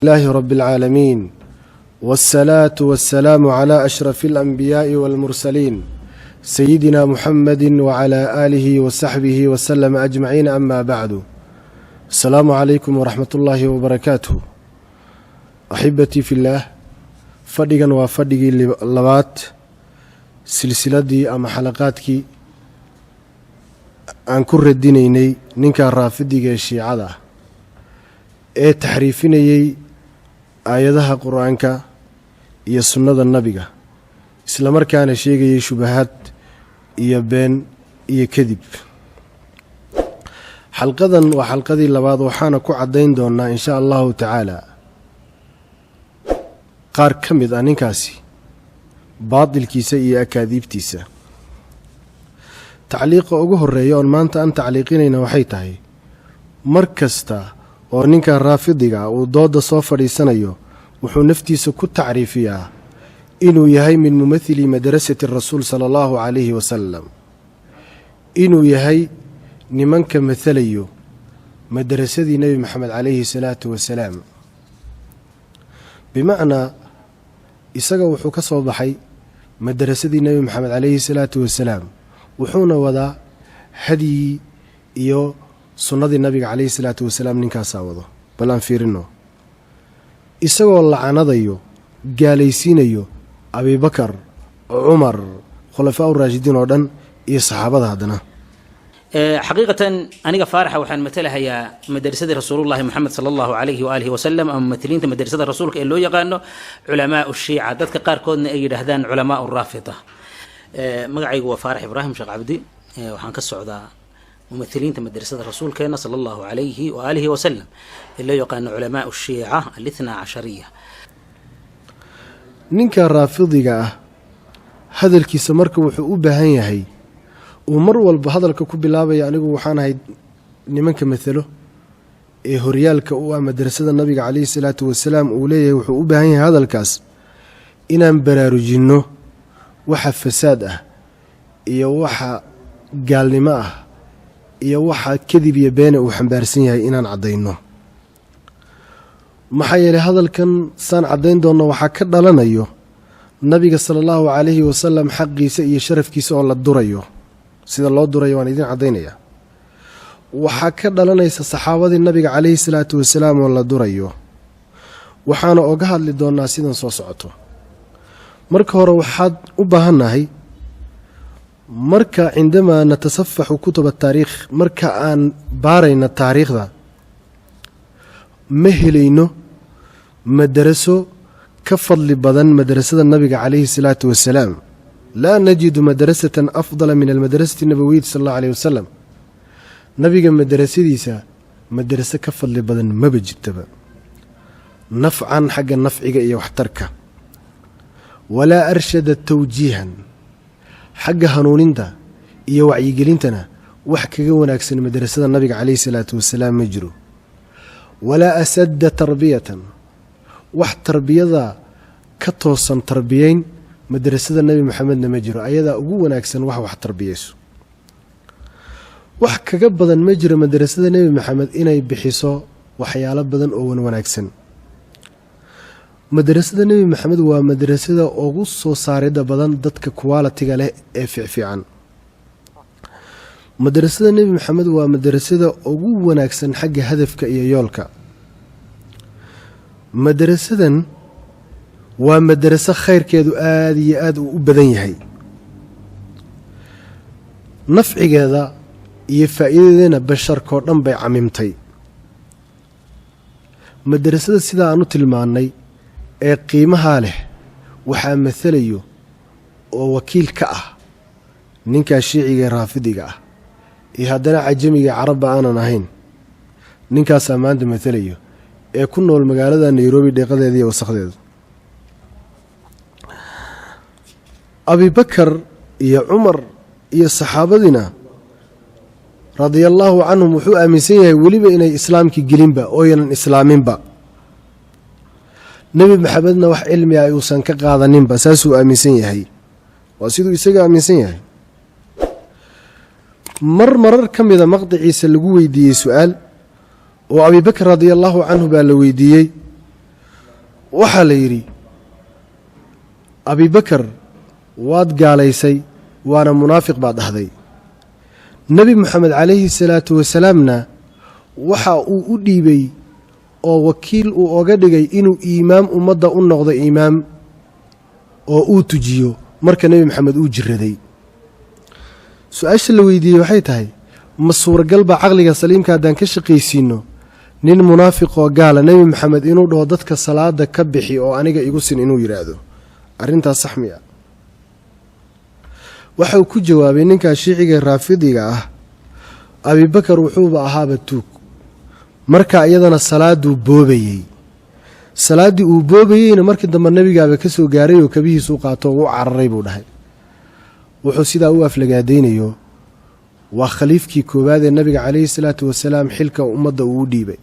لله رب العالمين، والصلاة والسلام على أشرف الأنبياء والمرسلين، سيدنا محمد وعلى آله وصحبه وسلم أجمعين. أما بعد، السلام عليكم ورحمة الله وبركاته. أحبتي في الله، fadhigan waa fadhigii labaad silsiladii ama xalaqaadkii aan ku radinaynay ninka raafidiga ee shiicada ah ee taxriifinayey aayadaha Qur-aanka iyo sunnada Nabiga, islamarkaana sheegayay shubahaad iyo been iyo kadib. Xalqadan waa xalqadii labaad, waxaana ku caddayn doonaa, insha Allahu tacaala, qaar ka mid ah ninkaasi baatilkiisa iyo akaadiibtiisa. Tacliiqa ugu horeeya oon maanta aan tacliiqinayna waxay tahay: mar kasta oo ninka raafidiga uu doodda soo fadhiisanayo, wuxuu naftiisa ku tacriifiyaa inuu yahay min mumathili madrasati Rasuul sala Allahu calayhi wasalam, inuu yahay nimanka mathalayo madrasadii Nebi Maxamed calayhi salaatu wasalaam. Bimacnaa, isaga wuxuu ka soo baxay madrasadii Nebi Maxamed calayhi salaatu wasalaam, wuxuuna wadaa hadyigii iyo sunnadii Nabiga calayhi salaatu wasalaam. Ninkaasaa wado. Bal aan fiirino isagoo lacanadayo, gaalaysiinayo Abibakar, Cumar, khulafaa uraashidiin oo dhan iyo saxaabada haddana. Xaqiiqatan, aniga Faaraxa waxaan matalahayaa madrasadii Rasuulullahi Moxamed sala Allahu calayhi waalihi wasalam, ama mumathiliinta madrasada Rasuulka ee loo yaqaano culamaau Shiica, dadka qaarkoodna ay yidhaahdaan culamaau Raafida. Magacaygu waa Faarax Ibraahim Sheekh Cabdi. Waxaan ka socdaa mumathiliinta madrasada Rasuulkeena sala Allahu calayhi waaalihi wasalam ee loo yaqaano culamaau Shiica Alithna Cashariya. Ninka raafidiga ah hadalkiisa marka wuxuu u baahan yahay uu mar walba hadalka ku bilaabaya: "Anigu waxaan ahay nimanka mathalo ee horyaalka u ah madrasada Nabiga calayhi salaatu wasalaam," uu leeyahay. Wuxuu u baahan yahay hadalkaas inaan baraarujinno waxa fasaad ah iyo waxa gaalnimo ah iyo waxa kadib iyo beena uu xambaarsan yahay inaan caddayno. Maxaa yeelay, hadalkan saan caddayn doonno waxaa ka dhalanayo Nabiga sala Allahu calayhi wasalam xaqiisa iyo sharafkiisa oo la durayo. Sida loo durayo waan idiin caddaynaya. Waxaa ka dhalanaysa saxaabadii Nabiga calayhi salaatu wasalaam oo la durayo. Waxaana oga hadli doonaa sidan soo socoto. Marka hore, waxaad u baahannahay marka cindamaa natasafaxu kutuba taariikh, marka aan baarayna taariikhda, ma helayno madaraso ka fadli badan madrasada Nabiga calayhi salaatu wasalaam. Laa najidu madrasatan afdala min almadrasati nabawiyati sala Allahu alayh wasalam. Nabiga madrasadiisa madraso ka fadli badan maba jirtaba, nafcan, xagga nafciga iyo waxtarka, walaa arshada tawjiihan, xagga hanuuninta iyo wacyigelintana wax kaga wanaagsan madrasada Nabiga calayhi salaatu wasalaam ma jiro, walaa asadda tarbiyatan, wax tarbiyada ka toosan tarbiyeyn madrasada Nebi Maxamedna ma jiro. Ayadaa ugu wanaagsan wax tarbiyeyso. Wax kaga badan ma jiro madrasada Nebi Maxamed inay bixiso waxyaalo badan oo wan wanaagsan. Madrasada Nebi Maxamed waa madrasada ugu soo saarida badan dadka quality-ga leh ee fiicfiican. Madrasada Nebi Maxamed waa madrasada ugu wanaagsan xagga hadafka iyo yoolka. Madrasadan waa madraso khayrkeedu aada iyo aada uu u badan yahay, nafcigeeda iyo faa'iidadeena basharkoo dhan bay camimtay. Madrasada sidaa aan u tilmaannay ee qiimahaa leh waxaa mathalayo oo wakiil ka ah ninkaa shiiciga ee raafidiga ah iyo haddana cajamiga, carabba aanan ahayn. Ninkaasaa maanta mathalayo ee ku nool magaalada Nairobi dheeqadeeda iyo wasakhdeeda. Abibakar iyo Cumar iyo saxaabadiina radia Allaahu canhum wuxuu aaminsan yahay weliba inay islaamkii gelinba ooynan islaaminba, Nebi Maxamedna wax cilmiga ay uusan ka qaadaninba. Saasuu aaminsan yahay, waa siduu isaga aaminsan yahay. Mar marar ka mida maqdiciisa lagu weydiiyey su-aal oo Abibakr radia Allaahu canhu baa la weydiiyey. Waxaa la yidhi, Abibakar waad gaalaysay, waana munaafiq baad dhahday. Nebi Moxamed calayhi salaatu wasalaamna waxa uu u dhiibay oo wakiil uu oga dhigay inuu iimaam ummadda u noqdo, imaam oo uu tujiyo marka Nebi Maxamed uu jiraday. Su-aasha la weydiiyey waxay tahay, ma suuragal baa caqliga saliimka haddaan ka shaqaysiinno nin munaafiqoo gaala Nebi Maxamed inuu dhaho dadka salaada ka bixi oo aniga igu sin inuu yidhaahdo? Arrintaas sax miya? Waxauu ku jawaabay ninkaa shiiciga raafidiga ah, Abibakar wuxuuba ahaaba tuug, marka iyadana salaaduu boobayey. Salaaddii uu boobayeyna markii dambe nebigaaba ka soo gaaray oo kabihiisu qaato u cararay, buu dhahay. Wuxuu sidaa u aflagaadaynayo waa khaliifkii koowaad ee nabiga calayhi salaatu wasalaam xilka ummadda uu u dhiibay.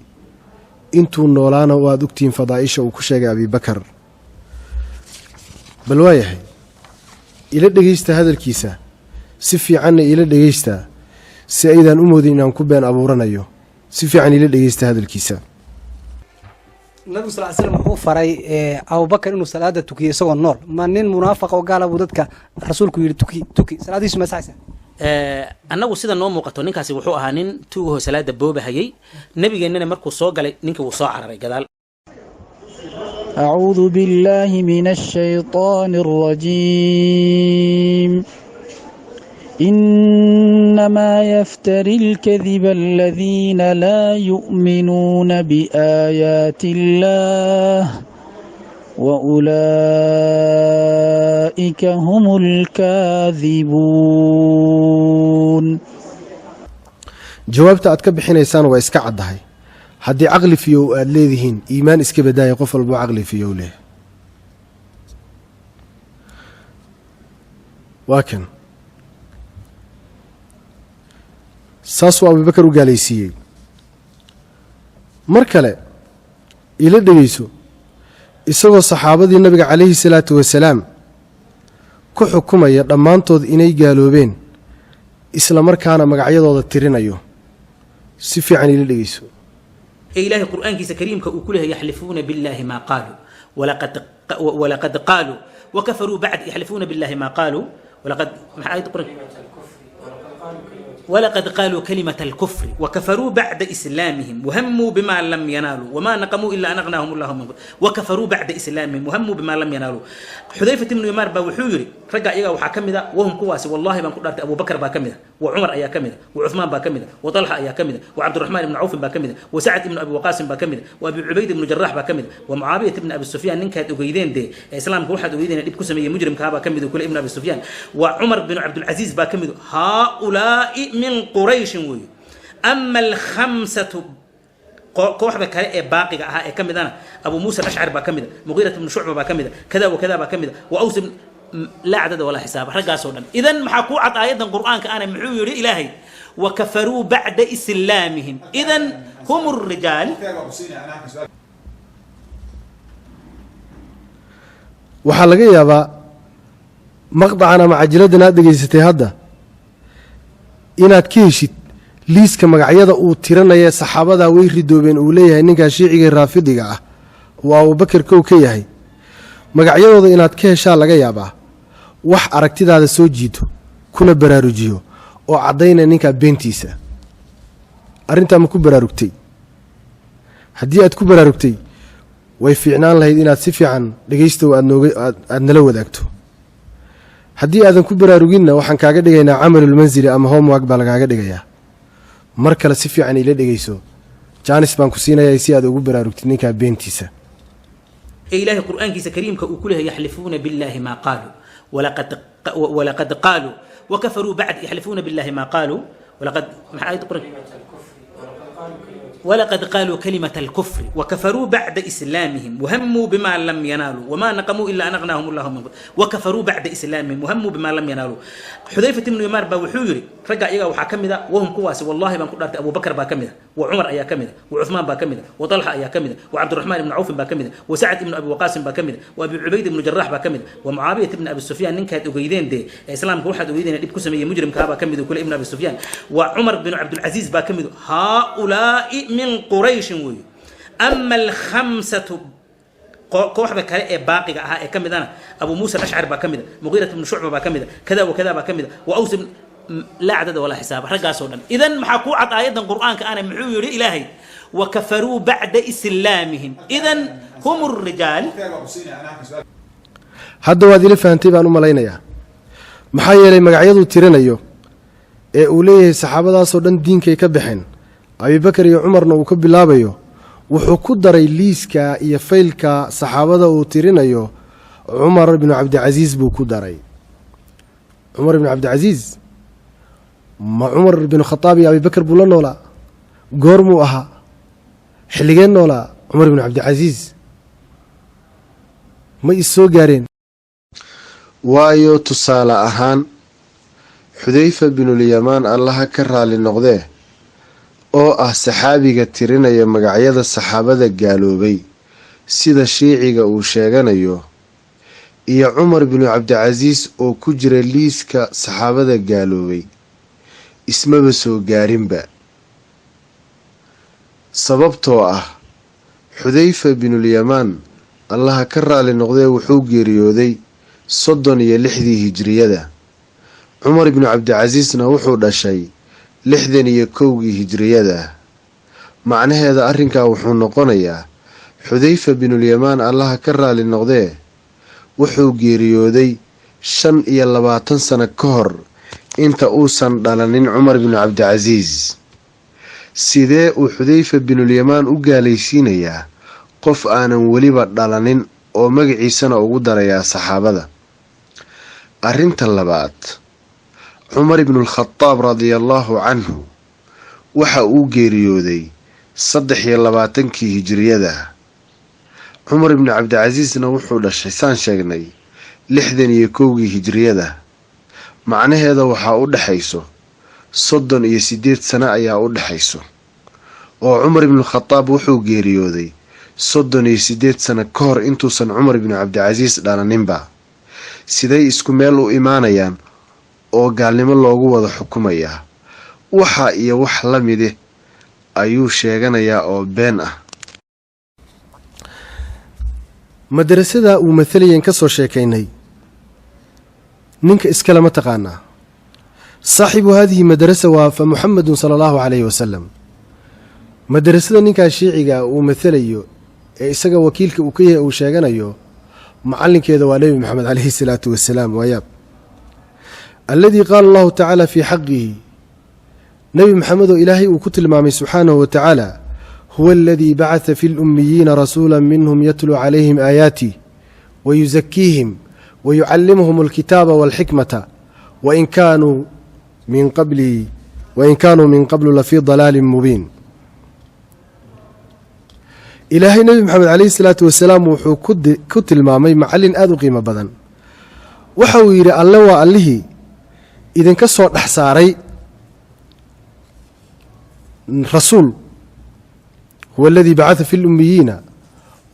Intuu noolaana waad ogtihiin fadaa'isha uu ku sheegay Abibakar. Bal waayahay, ila dhegeysta hadalkiisa, si fiicanna ila dhegeysta, si aydaan u moodin inaan ku been abuuranayo. Si fiican ila dhegeysta hadalkiisa. Nabigu sal slam wuxuu faray Abubakar inuu salaada tukiyo isagoo nool. Ma nin munaafaqa oo gaala buu dadka rasuulku yidhi tuki, tuki? Salaadiisu ma saxaysa? Annagu sida noo muuqato, ninkaasi wuxuu ahaa nin tuugaho salaada boobahayey. Nabigeennana markuu soo galay, ninkii wuu soo cararay gadaal. أعوذ بالله من الشيطان الرجيم. إنما يفتري الكذب الذين لا يؤمنون بآيات الله وأولئك هم الكاذبون. Jawaabta aad ka bixinaysaan waa iska caddahay haddii caqli fiyow aad leedihiin. Iimaan iska badaaya, qof walboo caqli fiyow leh waa kan saasuu Abubakar u gaalaysiiyey. Mar kale ila dhegeyso isagoo saxaabadii nabiga calayhi salaatu wasalaam ku xukumaya dhammaantood inay gaaloobeen, isla markaana magacyadooda tirinayo. Si fiican ila dhegeyso. Ee Ilaahay Qur'aankiisa kariimka uu ku leeyahay: yaxlifuuna billahi maa qaaluu walaqad qaaluu wakafaruu bacd. Yaxlifuuna billahi maa qaaluu walaqad, maxaa aayadda Qur'aanka? ولقد قالوا كلمة الكفر وكفروا بعد إسلامهم وهموا بما لم ينالوا وما نقموا إلا أن أغناهم الله من وكفروا بعد إسلامهم وهموا بما لم ينالوا. حذيفة بن يمان baa wuxuu yiri ragga iyaga waxaa ka mid a, wahum kuwaasi, wallahi baan ku dhaartay, Abu Bakar baa ka mid a, wa Cumar ayaa ka mid a, wa Cuthmaan baa ka mid a, wa Talxa ayaa ka mid a, wa Cabdiraxmaan ibn Cawf baa ka mid a, wa Sacad ibn Abi Waqaas baa ka mid a, wa Abi Cubayd ibn Jaraax baa ka mid a, wa Mucaawiyat ibn Abi Sufyaan, ninkaad ogeydeen dee ee islaamka waxaad ogeydeen dhib ku sameeyey mujrimkaa baa ka mid kule ibn Abi Sufyaan, wa Cumar bin Cabdulcasiis baa ka mid. هؤلاء من قريش weeye. أما الخمسة, kooxda kale ee baaqiga ahaa ee ka midana, Abu Muusa Alashcari baa ka mida, Mugiirat ibnu Shucba baa ka mida, kada wa kada baa ka mida, wa Aws, laa cadada walaa xisaaba, raggaasoo dhan. Idan maxaa kuu cad aayaddan Qur'aanka ana? Muxuu yidhi Ilaahay? Wakafaruu bacda islaamihim. Idan hum الrijaal. Waxaa laga yaabaa maqdacan ama cajiladan aad dhegaysatay hadda inaad ka heshid liiska magacyada uu tiranaya saxaabadaa way ridoobeen uu leeyahay ninkaa shiiciga raafidiga ah uu Abubakar kow ka yahay. Magacyadooda inaad ka heshaa laga yaabaa wax aragtidaada soo jiito kuna baraarujiyo oo caddaynaya ninkaa beentiisa. Arrintaa ma ku baraarugtay? Haddii aad ku baraarugtay, way fiicnaan lahayd inaad si fiican dhegaystow aad nooga aad nala wadaagto. Haddii aadan ku baraaruginna, waxaan kaaga dhigaynaa camalulmansili ama homework baa lagaaga dhigayaa. Mar kale si fiican ila dhegayso, jaanis baan ku siinayaa si aad ugu baraarugtid ninkaa beentiisa. Ee Ilaahay Qur'aankiisa kariimka uu ku leeyahay: yaxlifuuna billahi maa qaaluu walaqad qaaluu wakafaruu bacd. Yaxlifuuna billahi maa qaaluu walaqad, maxaa aayadda Qur'aanka? ولقد قالوا كلمة الكفر وكفروا بعد إسلامهم وهموا بما لم ينالوا وما نقموا إلا أن أغناهم الله من وكفروا بعد إسلامهم وهموا بما لم ينالوا. حذيفة بن يمان baa wuxuu yiri ragga iyaga waxaa ka mid a, wahum kuwaasi, wallahi baan ku dhaartay, Abu Bakar baa ka mid a, wa Cumar ayaa ka mid a, wa Cuthmaan baa ka mid a, wa Talxa ayaa ka mid a, wa Cabdiraxmaan ibn Cawf baa ka mid a, wa Sacad ibn Abi Waqaas baa ka mid a, wa Abi Cubayd ibn Jaraax baa ka mid a, wa Mucaawiyat ibn Abi Sufyaan, ninkaad ogeydeen dee ee islaamka waxaad ogeydeen dhib ku sameeyey mujrimkaa baa ka mid kule ibn Abi Sufyaan, wa Cumar bin Cabdulcasiis baa ka mid. هؤلاء من قريش weeye. أما الخمسة. Kooxda kale ee baaqiga ahaa ee ka midana Abu Muusa Alashcari baa ka mida, Mugiirat ibnu Shucba baa ka mida, kada wa kada baa ka mida, wa Aws, laa cadada walaa xisaaba, raggaasoo dhan. Idan maxaa kuu cad aayaddan Qur'aanka ana? Muxuu yidhi Ilaahay? Wakafaruu bacda islaamihim. Idan hum rijaal. Hadda waad ila fahantay baan u malaynayaa. Maxaa yeelay, magacyaduu tirinayo ee uu leeyahay saxaabadaasoo dhan diinkay ka baxeen, Abibakar iyo Cumarna uu ka bilaabayo, wuxuu ku daray liiska iyo faylka saxaabada uu tirinayo Cumar ibnu Cabdicasiis buu ku daray. Cumar ibnu Cabdicasiis ma Cumar ibnu Khadaab iyo Abibakar buu la noolaa? Goormuu ahaa? Xilligeen noolaa Cumar ibnu Cabdicasiis? Ma is soo gaareen? Waayo, tusaale ahaan, Xudayfa binulyamaan, Allaha ka raali noqdee, oo ah saxaabiga tirinaya magacyada saxaabada gaaloobay sida Shiiciga uu sheeganayo, iyo Cumar binu Cabdicasiis oo ku jira liiska saxaabada gaaloobay, ismaba soo gaarinba, sababtoo ah Xudayfa binulyamaan, Allaha ka raali noqdee, wuxuu geeriyooday 36-dii hijriyada. Cumar ibnu Cabdicasiisna wuxuu dhashay 61-kii hijriyada. Macnaheeda arrinkaa wuxuu noqonayaa, Xudayfa binulyamaan, Allaha ka raali noqdee, wuxuu geeriyooday 25 sano ka hor inta uusan dhalanin Cumar binu Cabdicasiis. Sidee uu Xudayfa binulyamaan u gaalaysiinayaa qof aanan weliba dhalanin oo magaciisana ugu darayaa saxaabada? Arrinta labaad, Cumar ibnulkhadaab radiallaahu canhu waxa uu geeriyooday 23-kii hijriyada. Cumar ibnu Cabdicasiisna wuxuu dhashay, saan sheegnay, 61-kii hijriyada. Macnaheeda waxaa u dhexayso 38 sano ayaa u dhexayso, oo Cumar ibnukhadaab wuxuu geeriyooday 38 sano ka hor intuusan Cumar ibnu Cabdicasiis dhalaninba. Siday isku meel u imaanayaan oo gaalnimo loogu wada xukumayaa? Waxa iyo wax la mide ayuu sheeganayaa oo been ah. Madrasada uu matalayan ka soo sheekaynay, ninka iskale ma taqaanaa? Saaxibu haadihi madrasa waa fa Muxamedun sala Allahu calayhi wasalam. Madrasada ninkaa Shiiciga uu mathalayo ee isaga wakiilka uu ka yahay, uu sheeganayo, macallinkeeda waa Nebi Maxamed calayhi salaatu wasalaam. Waa yaab. Alladii qaala Allahu tacaala fii xaqihi, Nebi Maxamed oo Ilaahay uu ku tilmaamay subxaanahu wa tacaala: "Huwa aladii bacatha fi lummiyiina rasuula minhum yatluu calayhim aayaatih wayusakiihim wayucallimuhum alkitaaba walxikmata wain kaanuu min qablu lafii dalaalin mubiin." Ilaahay Nebi Maxamed calayhi salaatu wasalaam wuxuu ku tilmaamay macallin aada u qiimo badan. Waxa uu yidhi Alle waa Allihii idinka soo dhex saaray rasuul. "Huwa aladii bacatha fi lummiyiina",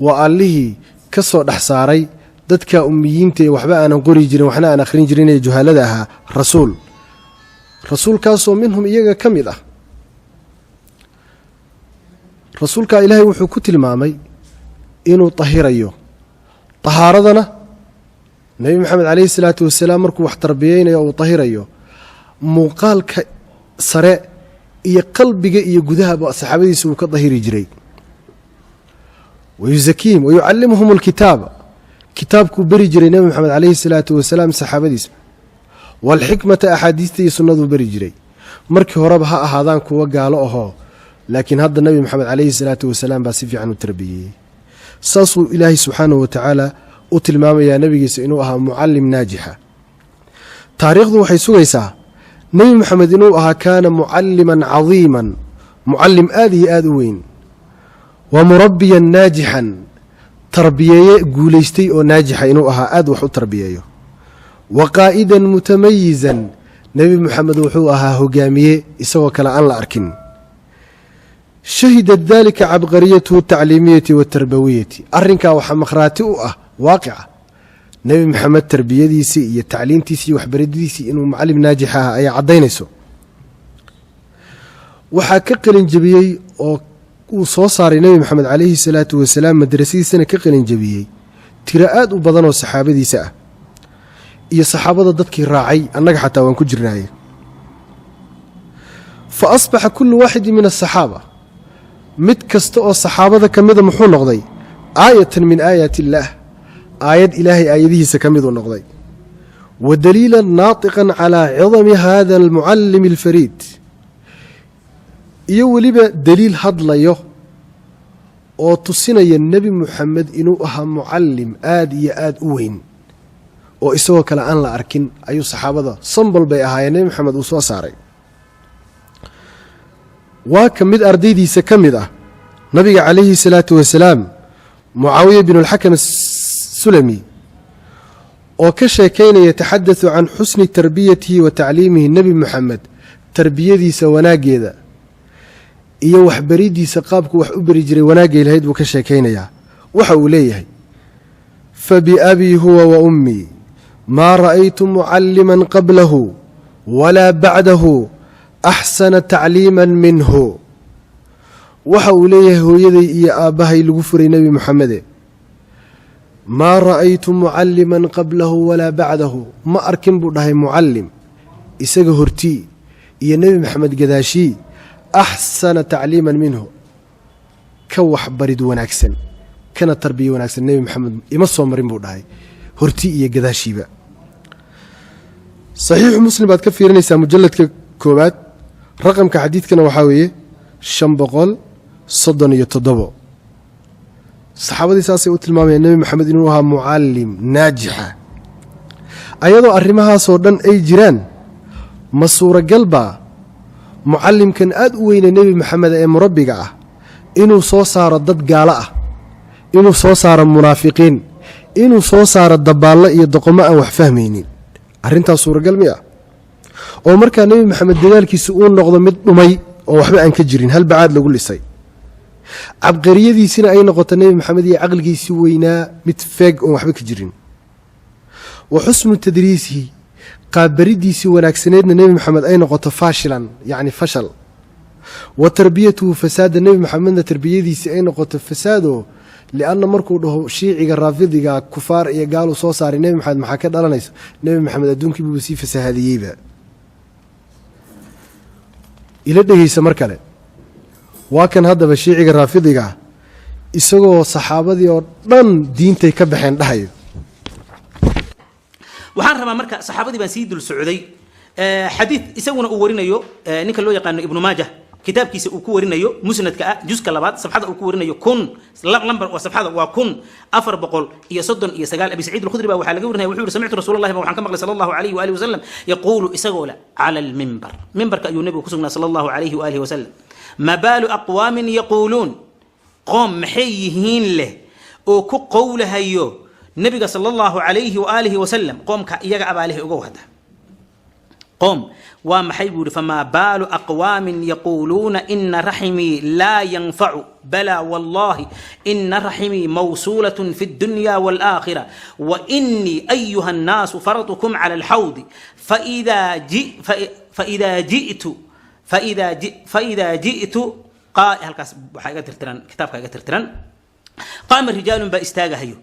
waa Allihii ka soo dhex saaray dadka ummiyiinta ee waxba aanan qori jirin, waxna aan akhrin jirin, ee juhaalada ahaa, rasuul, rasuulkaasoo minhum, iyaga ka mid ah. Rasuulkaa Ilaahay wuxuu ku tilmaamay inuu tahirayo. Tahaaradana Nebi Maxamed calayhi salaatu wasalaam markuu wax tarbiyeynayo, uu tahirayo muuqaalka sare iyo qalbiga iyo gudahaba, saxaabadiisa uu ka dahiri jiray. "Wayusakiihim wayucallimuhum alkitaaba", kitaabkuu beri jiray Nebi Maxamed calayhi salaatu wasalaam saxaabadiisa, "walxikmata", axaadiista iyo sunnaduu beri jiray. Markii horeba ha ahaadaan kuwa gaalo ahoo, laakiin hadda Nebi Maxamed calayhi salaatu wasalaam baa si fiican u tarbiyeeyey. Saasuu Ilaahay subxaanahu wa tacaala u tilmaamayaa nebigiisa inuu ahaa mucallim naajixa. Taariikhdu waxay sugaysaa Nebi Maxamed inuu ahaa "kaana mucalliman cadiiman", mucallim aad iyo aad u weyn, wa murabbiyan naajixan, tarbiyeeye guulaystay oo naajixa inuu ahaa, aad wax u tarbiyeeyo, wa qaa'idan mutamayizan. Nebi Moxamed wuxuu ahaa hogaamiye isagoo kale aan la arkin. "Shahidat dalika cabqariyatuhu atacliimiyati watarbawiyati". Arrinkaa waxaa makhraati u ah waaqica Nebi Maxamed tarbiyadiisii iyo tacliintiisii iyo waxbaradiisii, inuu mucallim naajix ah ayaa caddaynayso. Waxaa ka qalin jebiyey oo Uu soo saaray Nebi Maxamed calayhi salaatu wasalaam, madrasadiisana ka qalinjabiyey tiro aad u badan oo saxaabadiisa ah iyo saxaabada dadkii raacay, annaga xataa waan ku jirnaaye. Fa asbaxa kullu waaxidin min asaxaaba, mid kasta oo saxaabada ka mida muxuu noqday? Aayatan min aayaati illaah, aayad Ilaahay aayadihiisa ka miduu noqday, wa daliilan naatiqan calaa cidami hada almucallimi alfariid, iyo weliba daliil hadlayo oo tusinaya Nebi Muxamed inuu ahaa mucallim aad iyo aad u weyn oo isagoo kale aan la arkin ayuu. Saxaabada sambol bay ahaayeen Nebi Maxamed uu soo saaray. Waa ka mid ardaydiisa ka mid ah Nabiga calayhi salaatu wasalaam, Mucaawiya binu Alxakam asulami, oo ka sheekaynaya, taxaddathu can xusni tarbiyatihi wa tacliimihi, Nebi Muxamed tarbiyadiisa wanaaggeeda iyo waxbaridiisa, qaabku wax u beri jiray wanaaggay lahayd buu ka sheekaynayaa. Waxa uu leeyahay: "Fabiabii huwa wa ummii, maa ra'aytu mucalliman qablahu walaa bacdahu axsana tacliiman minhu." Waxa uu leeyahay: hooyaday iyo aabbahay lagu furay Nebi Muxamede, maa ra'aytu mucalliman qablahu walaa bacdahu, ma arkin buu dhahay mucallim isaga hortii iyo Nebi Maxamed gadaashii axsana tacliiman minhu, ka waxbarid wanaagsan kana tarbiya wanaagsan Nebi Maxamed ima soo marin buu dhahay, hortii iyo gadaashiiba. Saxiixu Muslim baad ka fiirinaysaa, mujalladka koowaad, raqamka xadiidkana waxaa weeye 537. Saxaabadii saasay u tilmaamayaan Nebi Maxamed inuu ahaa mucallim naajixa. Ayadoo arrimahaasoo dhan ay jiraan, ma suuragal baa mucallimkan aad u weyne Nebi Maxamed ee murabbiga ah inuu soo saaro dad gaalo ah, inuu soo saaro munaafiqiin, inuu soo saaro dabaallo iyo doqomo aan wax fahmaynin? Arrintaas suuragal mi ah oo markaa Nebi Maxamed dadaalkiisa uu noqdo mid dhumay oo waxba aan ka jirin, hal bacaad lagu lisay, cabqariyadiisina ay noqoto Nebi Maxamed iyo caqligiisii weynaa mid feeg oon waxba ka jirin, wa xusnu tadriisihi, qaabbaridiisii wanaagsaneedna Nebi Maxamed ay noqoto faashilan, yacni fashal, wa tarbiyatuhu fasaada, Nebi Maxamedna tarbiyadiisii ay noqoto fasaado? Lianna markuu dhaho shiiciga raafidiga kufaar iyo gaaluu soo saaray Nebi Maxamed, maxaa ka dhalanaysa? Nebi Maxamed adduunkiibuuba sii fasahaadiyeyba. Ila dhegeysa mar kale, waa kan haddaba shiiciga raafidiga isagoo saxaabadii oo dhan diintay ka baxeen dhahayo. Waxaan rabaa marka, saxaabadii baan sii dul socday, xadiid isaguna uu warinayo ninka loo yaqaano Ibnu Maajah, kitaabkiisa uu ku warinayo musnadka ah, juska labaad, safxada uu ku warinayo kun lambar waa safxada waa 1439. Abi Saciid Alkhudri baa waxaa laga warinaya, wuxuu yihi: "Samictu Rasuul Allahi ba waxaan ka maqlay sala Allahu alayhi waalihi wasalam yaquulu," isagoo leh, "cala almimbar." Mimbarka ayuu Nebigu ku sugnaa sala Allahu alayhi waalihi wasalam. "Ma baalu aqwaamin yaquuluun," qoom maxay yihiin leh oo ku qowlahayo Nebiga sala Allahu alayhi waalihi wasalam, qoomka iyaga abaalihi uga wada qoom waa maxay buu yihi. "Famaa baalu aqwaamin yaquuluuna ina raximii laa yanfacu? Balaa wallahi, ina raximii mawsuulat fi اdunya wاlآakhira, wainii ayuha الnaasu faratukum cala alxawdi, faإida ji'tu." Halkaas waxaa iga tirtiran, kitaabka iga tirtiran. "Qaama rijaalun" baa istaagahayo.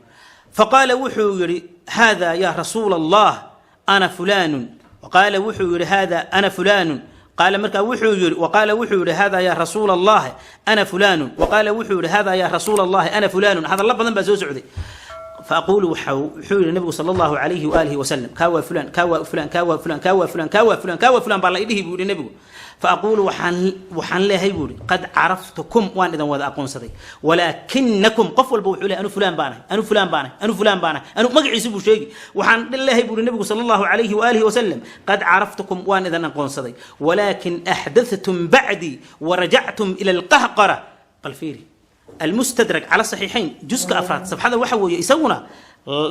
"Faqaala," wuxuu yihi, "hada ya rasuula Allah, ana fulaanu." Qaala, wuxuu yihi, "Hada ana fulaanu." Qaala, markaa wuxuu yihi, waqaala, wuxuu yihi, "Hada ya rasuula Allah, ana fulaanu." Waqaala, wuxuu yihi, "Hada ya rasuula Allahi, ana fulaanu." Hadallo badan baa soo socday. "Faaqulu," wuxuu yihi Nabigu sala Allahu alayhi waalihi wasalam, "kaa waa fulan, kaa waa fulan, kaa waa fulan, kaa waa fulan, kaa waa fulan, kaa waa fulan baa la idhihi," buu yihi Nebigu. "Faaqulu," waxaan leehay buu yihi, "qad caraftukum," waan idin wada aqoonsaday. "Walaakinakum," qof walba wuxuu lehay, "anu fulaan baanahay, anu fulaan baanahay, anu fulaan baanahay," anu magaciisu buu sheegi. Waxaan leehay buu yihi Nebigu sala Allahu alayhi waalihi wasalam, "Qad caraftukum," waan idin aqoonsaday, "walaakin axdathtum bacdii warajactum ila alqahqara." Bal fiiri Almustadrak cala Saxiixayn, juska afraad, safxada waxa weeye isaguna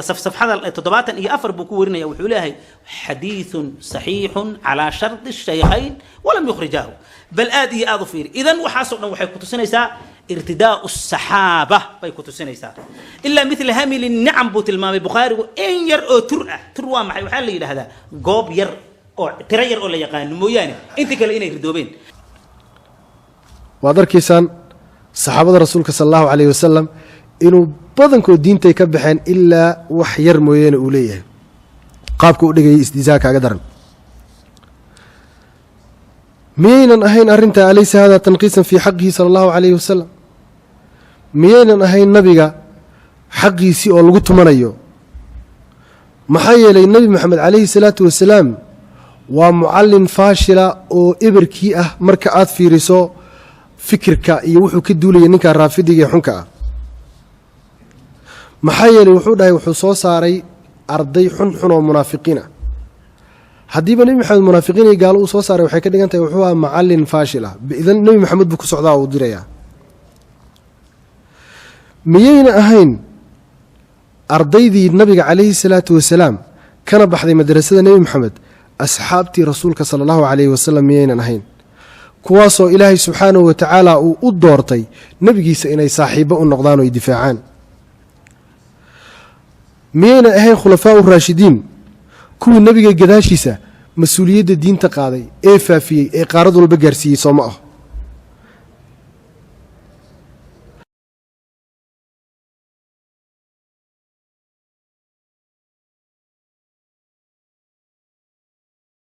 safxada 74 buu ku warinaya. Wuxuu leeyahay: "Xadiiثun saxiixun calaa shardi shaykhayn walam yukhrijaahu." Bal aad iyo aad u fiiri. Idan waxaasoo dhan waxay ku tusinaysaa irtidaau saxaaba bay ku tusinaysaa. "Ilaa mila hamili nicam" buu tilmaamay Bukhaarigu, in yar oo tur ah. Tur waa maxay? Waxaa la yidhaahdaa goob yar oo tiro yar oo la yaqaano mooyaane, inta kale inay ridoobeen. Waad arkaysaan. Saxaabada rasuulka sala allahu calayhi wasalam inuu badankood diintay ka baxeen ilaa wax yar mooyeene uu leeyahay. Qaabka u dhigayay istihzaa kaaga daran. Miyaynan ahayn arrintaa alaysa hada tanqiisan fii xaqihi sala allahu calayhi wasalam? Miyaynan ahayn nabiga xaqiisii oo lagu tumanayo? Maxaa yeelay Nebi Moxamed calayhi salaatu wasalaam waa mucallin faashila oo eberkii ah marka aad fiiriso fikirka iyo wuxuu ka duulaya ninka raafidiga ee xunka ah. Maxaa yeelay wuxuu dhahay wuxuu soo saaray arday xunxun oo munaafiqiin ah. Haddiiba Nebi Maxamed munaafiqiin iyo gaalo uu soo saaray, waxay ka dhigan tahay wuxuu ahaa macallin faashil ah. Idan Nebi Maxamed buu ku socdaa oo uu dirayaa. Miyayna ahayn ardaydii nabiga calayhi salaatu wasalaam kana baxday madrasada Nebi Maxamed asxaabtii rasuulka sala allahu calayhi wasalam? Miyaynan ahayn kuwaasoo Ilaahay subxaanahu wa tacaala uu u doortay nebigiisa inay saaxiibbo u noqdaan oo ay difaacaan? Miyaynan ahayn khulafaau raashidiin, kuwii nebiga gadaashiisa mas-uuliyadda diinta qaaday ee faafiyey ee qaarad walba gaarsiiyey? Soo ma aho?